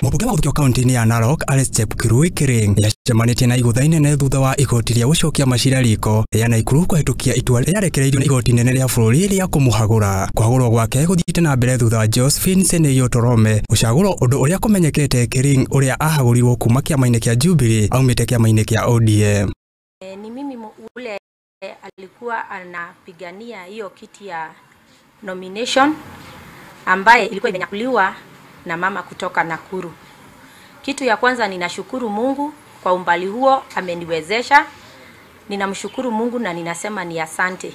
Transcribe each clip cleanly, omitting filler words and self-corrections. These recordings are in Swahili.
Mũmbunge wa gũthukio kaunti-inĩ ya Narok Alex Chepkirui Kering nĩacemanĩtie na igũtha inene thutha wa igoti rĩa gũcokia macira riko rĩa Naikuru kũhetũkia itua rĩarekereirio nĩ igoti inene rĩa bũrũri rĩa kũmũhagũra. Kũhagũrwo gwake gũthiĩte na mbere thutha wa Josephine Seneiyo Torome gũcagũrwo, ũndũ ũrĩa kũmenyekete Kering ũrĩa ahagũrirwo kuma kĩama-inĩ kĩa Jubilee aumĩte kĩama-inĩ kĩa ODM. Ni mimi ule alikuwa anapigania hiyo kiti ya nomination ambaye ilikuwa imenyakuliwa na mama kutoka Nakuru. Kitu ya kwanza, ninashukuru Mungu kwa umbali huo ameniwezesha. Ninamshukuru Mungu na ninasema ni asante.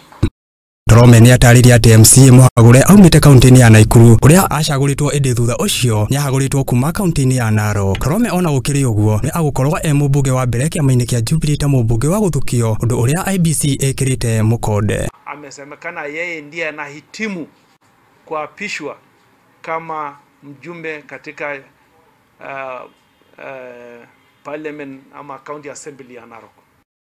Torome nĩatarĩirie atĩ MCA mũhagũre aumĩte kaunti-inĩ ya Naikuru kũrĩa acagũrĩtwo, ĩndĩ thutha ũcio nĩahagũrĩtwo kuma kaunti-inĩ ya Narok. Torome ona gũkĩrĩ ũguo nĩ agũkorwo e mũmbunge wa mbere kĩama-inĩ kĩa Jubilee ta mũmbunge wa gũthukio, ũndũ ũrĩa IEBC ĩkĩrĩte mũkonde. Amesemekana yeye ndiye anahitimu kuapishwa kama mjumbe katika parliament ama county assembly ya Narok.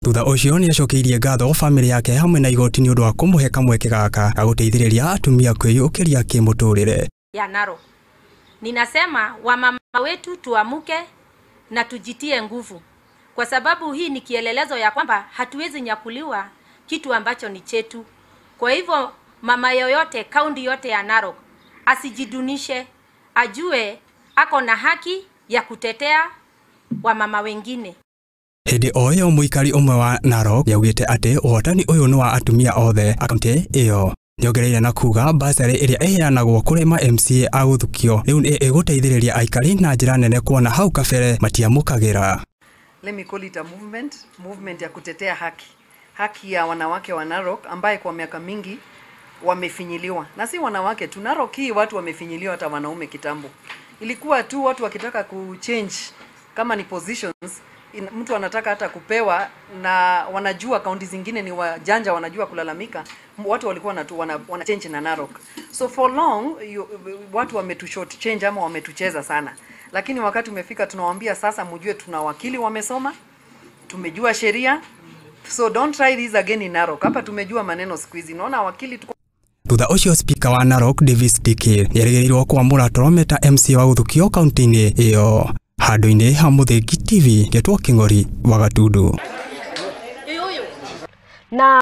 Thutha ũcio nĩacokeirie ngatho bamĩrĩ yake hamwe na igoti nĩ ũndũ wa kũmũhe kamweke gaka ga gũteithĩrĩria atumia kwĩyũkĩria kĩmũtũrĩre. Ya Narok. Ninasema wamama wetu tuamuke na tujitie nguvu, kwa sababu hii ni kielelezo ya kwamba hatuwezi nyakuliwa kitu ambacho ni chetu. Kwa hivyo mama yoyote kaunti yote ya Narok asijidunishe, ajue ako na haki ya kutetea wamama wengine. Hĩndĩ o ĩyo mũikari ũmwe wa Narok nĩaugĩte atĩ ũhotani ũyũ nĩ wa atumia othe a kaunti ĩyo. Nĩongereire na kuga basarĩ ĩrĩa ĩheanagwo kũrĩ ma MCA a gũthukio rĩu nĩ ĩgũteithĩrĩria aikari na njĩra nene kuona hau kabere matiamũkagĩra. Let me call it a movement, movement ya kutetea haki, haki ya wanawake wa Narok ambaye kwa miaka mingi wamefinyiliwa. Na si wanawake tu, Narok hii watu wamefinyiliwa, hata wanaume kitambo. Ilikuwa tu watu wakitaka kuchange kama ni positions, mtu anataka hata kupewa, na wanajua kaunti zingine ni wajanja, wanajua kulalamika, watu walikuwa wana change na Narok. So for long watu wametu short change ama wametucheza sana. Lakini wakati umefika tunawaambia sasa mjue tuna wakili wamesoma, tumejua sheria. So don't try this again in Narok. Hapa tumejua maneno siku hizi. Naona wakili tuko. Thutha ũcio Speaker wa Narok Davis Dikir nĩerĩgĩrĩirwo kwamũra Torome ta MCA wa gũthukio kaunti-inĩ ĩyo. Handũ-inĩ ha Mũthĩgi TV, ngetwo Kĩng'ori wa Gatundu. Na